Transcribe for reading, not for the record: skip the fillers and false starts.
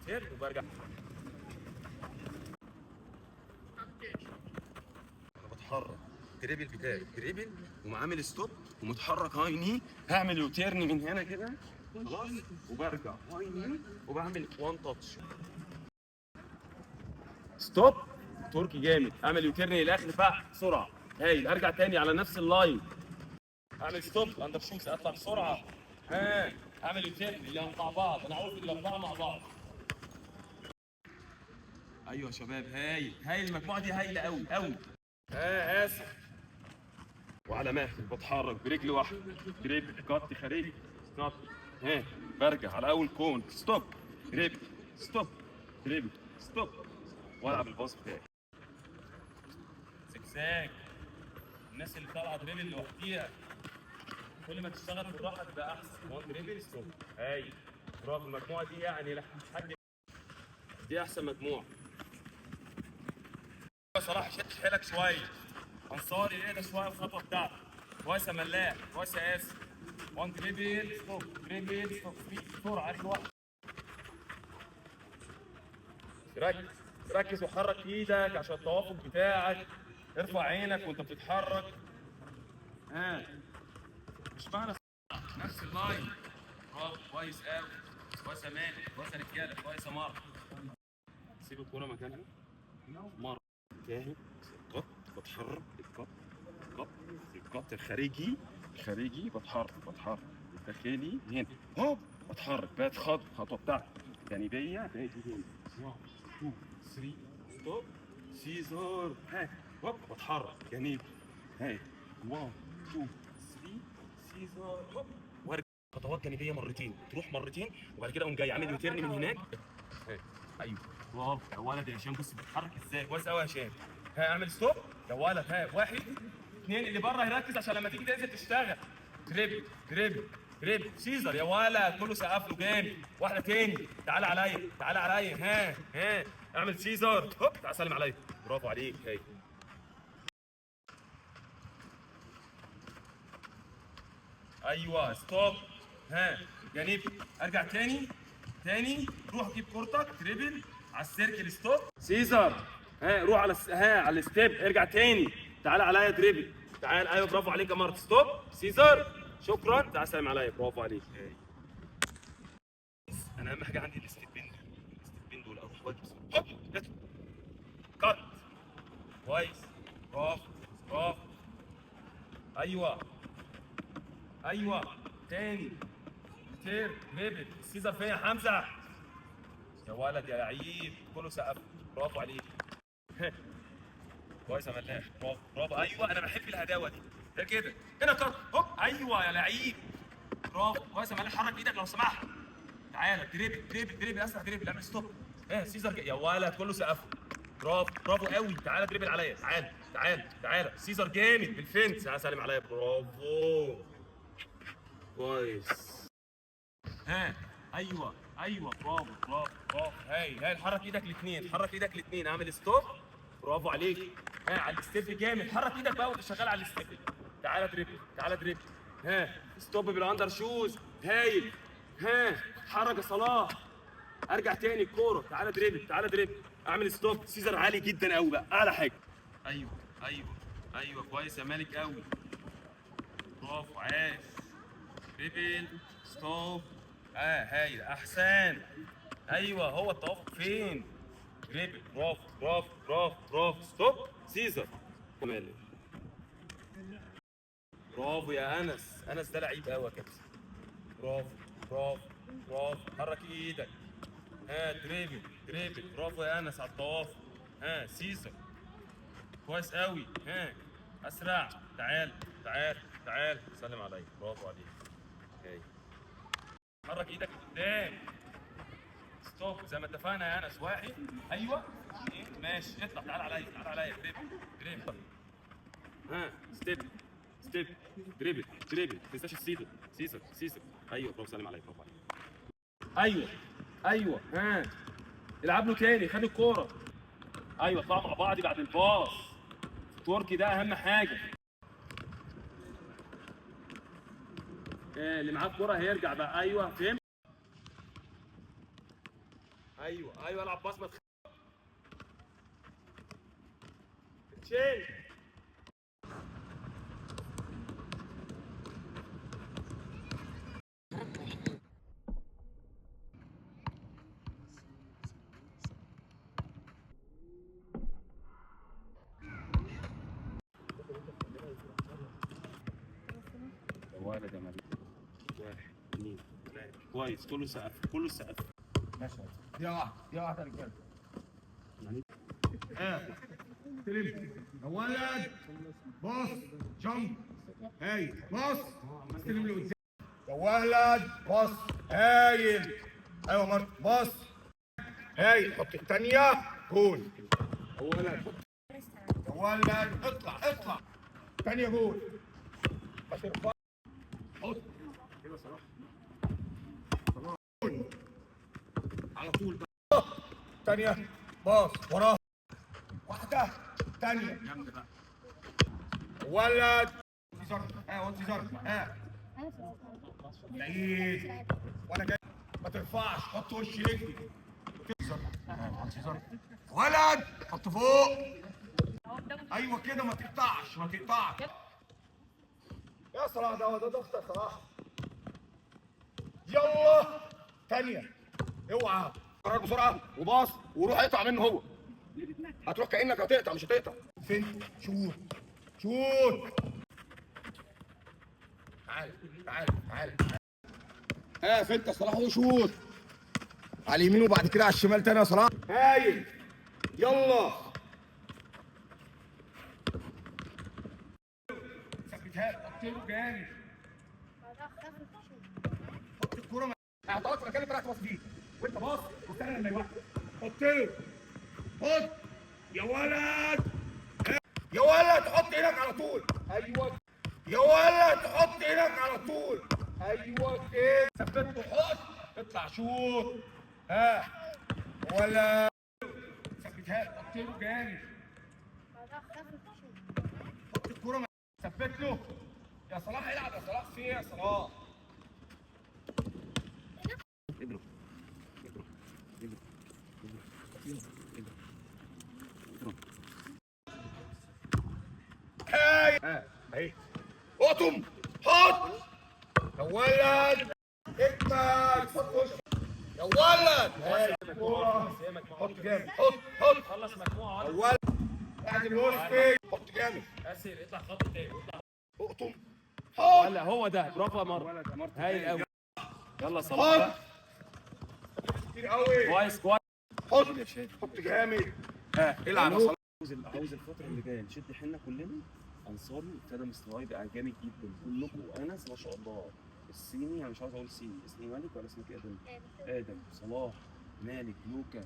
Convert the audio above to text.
U-turn وبرجع. انا بتحرك dribble بتاعي dribble ومعامل stop ومتحرك high knee، هعمل U-turn من هنا كده خلاص، وبرجع high knee وبعمل one touch stop تركي جامد. اعمل U-turn للاخر بقى بسرعة، هايل. ارجع تاني على نفس ال line، اعمل stop under shoes، اطلع بسرعه، ها اعمل U-turn اللي مع بعض. انا عاوز الاربعة مع بعض. ايوه يا شباب، هايل هايل، المجموعة دي هايلة قوي قوي. ها اسف، وعلى مهلي بتحرك برجل واحده، dribble cut خارجي stop، ها برجع على اول cone stop dribble stop dribble stop والعب ال pass بتاعي زجزاج. الناس اللي طالعه dribble لوحديها، كل ما تشتغل بالراحة تبقى احسن. 1 dribble stop، هايل، برافو. المجموعة دي يعني لحد دي احسن مجموعة. صلاح شد حيلك شويه، انصاري اهدى شوية الخطوة بتاعتك. كويس يا ملاح، كويس يا ياسر. 1 dribble stop dribble stop، بسرعة اخر واحد. ركز ركز وحرك ايدك عشان التوافق بتاعك. ارفع عينك وانت بتتحرك. ها مش معنى نفس ال line. برافو، كويس قوي، كويس يا مالك، كويس يا رجاله، كويس يا مارك. سيب الكورة مكانها. مارك جاهز، cut بتحرك ال cut cut ال cut الخارجي الخارجي، بتحرك بتحرك الداخلي هنا، هوب بتحرك بقت خطوة الخطوة بتاعتي جانبيه، باجي هنا 1 2 3 stop scissor، ها هوب بتحرك جانبي، هاي 1 2 3 scissor هوب، وارجع خطوات جانبيه مرتين، تروح مرتين وبعد كده اقوم جاي عامل U-turn من هناك. هاي. ايوه برافو يا ولد يا هشام، بص بتتحرك ازاي، كويس قوي يا هشام. ها اعمل stop يا ولد، ها واحد اثنين، اللي بره يركز عشان لما تيجي تنزل تشتغل. dribble dribble dribble scissor يا ولد، كله سقف له جامد. واحدة تاني، تعالى عليا تعالى عليا، ها ها اعمل scissor هوب، تعالى سلم عليا، برافو عليك. هاي ايوه stop، ها جانبي، ارجع تاني تاني، روح جيب كورتك dribble على ال circle stop scissor، ها روح على ها على ال step، ارجع تاني، تعالى عليا dribble، تعال، ايوه برافو عليك يا مارك، stop scissor، شكرا، تعالى سلم عليا، برافو عليك. انا اهم حاجة عندي ال step بين دول، ال step بين دول، اروح واجيب هوب cut، كويس، برافو برافو، ايوه ايوه تاني turn dribble، ال scissor فين يا حمزة؟ يا ولد يا لعيب، كله سقف، برافو عليك. كويس يا ملاح، برافو برافو، ايوه انا بحب الهداوه دي، ده كده هنا cut هوب، ايوه يا لعيب، برافو، كويس يا ملاح، حرك ايدك لو سمحت. تعالى dribble dribble dribble، اسرع dribble، اعمل stop، ايه scissor يا ولد، كله سقف، برافو برافو قوي. تعالى dribble عليا، تعالى تعالى تعالى، scissor جامد بال feint، تعالى سلم عليا، برافو كويس. ها ايوه ايوه برافو برافو برافو، هاي هاي، حرك ايدك الاثنين، حرك ايدك الاثنين، اعمل stop، برافو عليك. ها على ال step جامد، حرك ايدك بقى وانت شغال على ال step. تعالى dribble تعالى dribble، ها stop بال under shoes، هايل. ها حرك يا صلاح، ارجع تاني الكورة، تعالى dribble تعالى dribble، اعمل stop، scissor عالي جدا قوي بقى، اعلى حاجة. ايوه ايوه ايوه كويس يا مالك قوي، برافو، عاش، dribble stop، هايل احسن. ايوه هو التوافق فين؟ dribble، برافو برافو برافو برافو، stop scissor مالك، برافو يا انس، انس ده لعيب قوي يا كابتن، برافو برافو برافو، حرك ايدك، ها dribble dribble، برافو يا انس على التوافق، ها scissor كويس قوي، ها اسرع، تعال تعال تعال سلم عليا، برافو عليك. هاي حرك ايدك قدام، stop زي ما اتفقنا يا انس، واحد ايوه اثنين ماشي، اطلع تعال عليا تعال عليا، dribble dribble، ها step step dribble dribble، ما تنساش ال scissor scissor scissor، ايوه برافو سلم عليا، برافو عليك. ايوه ايوه ها العب له تاني، خد الكورة، ايوه اطلعوا مع بعض بعد ال pass، التوركي ده اهم حاجة. اللي معاه الكورة هيرجع بقى، ايوه فهمت. ايوه ايوه العب باص، ما تخ... تشيل. ولد يا مريم. 1 2 3 كويس، كله سقف كله سقف. ماشي، دقيقة واحدة دقيقة واحدة يا رجالة. استلم يا ولد، باص jump، هايل، باص استلم لقدام يا ولد، باص هايل، ايوه مارك، باص هايل، حط الثانية جول يا ولد، يا ولد اطلع اطلع، ثانية جول، ما ترفعش، حط كده صلاح، صلاح على طول بقى، ثانية باص وراه، واحدة ثانية ولد، ها وانت ها بعيد وانا جاي، ما ترفعش، حط وش رجلي، ولد حط فوق، ايوه كده، ما تقطعش ما تقطعش يا صلاح، ده ده ضغط يا صلاح، يلا ثانية، اوعى قرار بسرعة وباص وروح اقطع منه، هو هتروح كأنك هتقطع، مش هتقطع. فين شوت شوت، تعال تعال تعال، ها فين يا صلاح، وشوت على اليمين وبعد كده على الشمال تاني يا صلاح، هايل، يلا ثبتها، حط له جامد، حط الكورة، هتقف في مكان اللي باص فيه وانت باص واستنى لما يوقف، حط له، حط يا ولد، يا ولد حط ايدك على طول، ايوه يا ولد حط ايدك على طول، ايوه كده، ثبته، حط، اطلع شوط، ها ولا ثبتها، حط له جامد، حط الكورة، ثبت له يا صلاح، العب يا صلاح، في ايه يا صلاح؟ اضرب اضرب اضرب اضرب اضرب. هاي اهي، اقطم، حط يا ولد، اجمل، حط وش يا ولد، هاي حط جامد، حط حط، خلص مجموعة يا ولد، اعدل وسطي، حط جامد، اسير، اطلع خط تاني، اطلع، اقطم، حط، ولا هو ده، برافو يا مارك، هايل قوي، يلا صلاح حط كتير قوي، كويس كويس، حط حط جامد، ها العب يا صلاح. عاوز الفترة اللي جاية نشد حيلنا كلنا. انصاري ابتدى مستواه يبقى جامد جدا، كلكم، وانس ما شاء الله، الصيني، انا مش عاوز اقول صيني، اسمه مالك ولا اسمه ادم؟ ادم، صلاح، مالك، لوكا.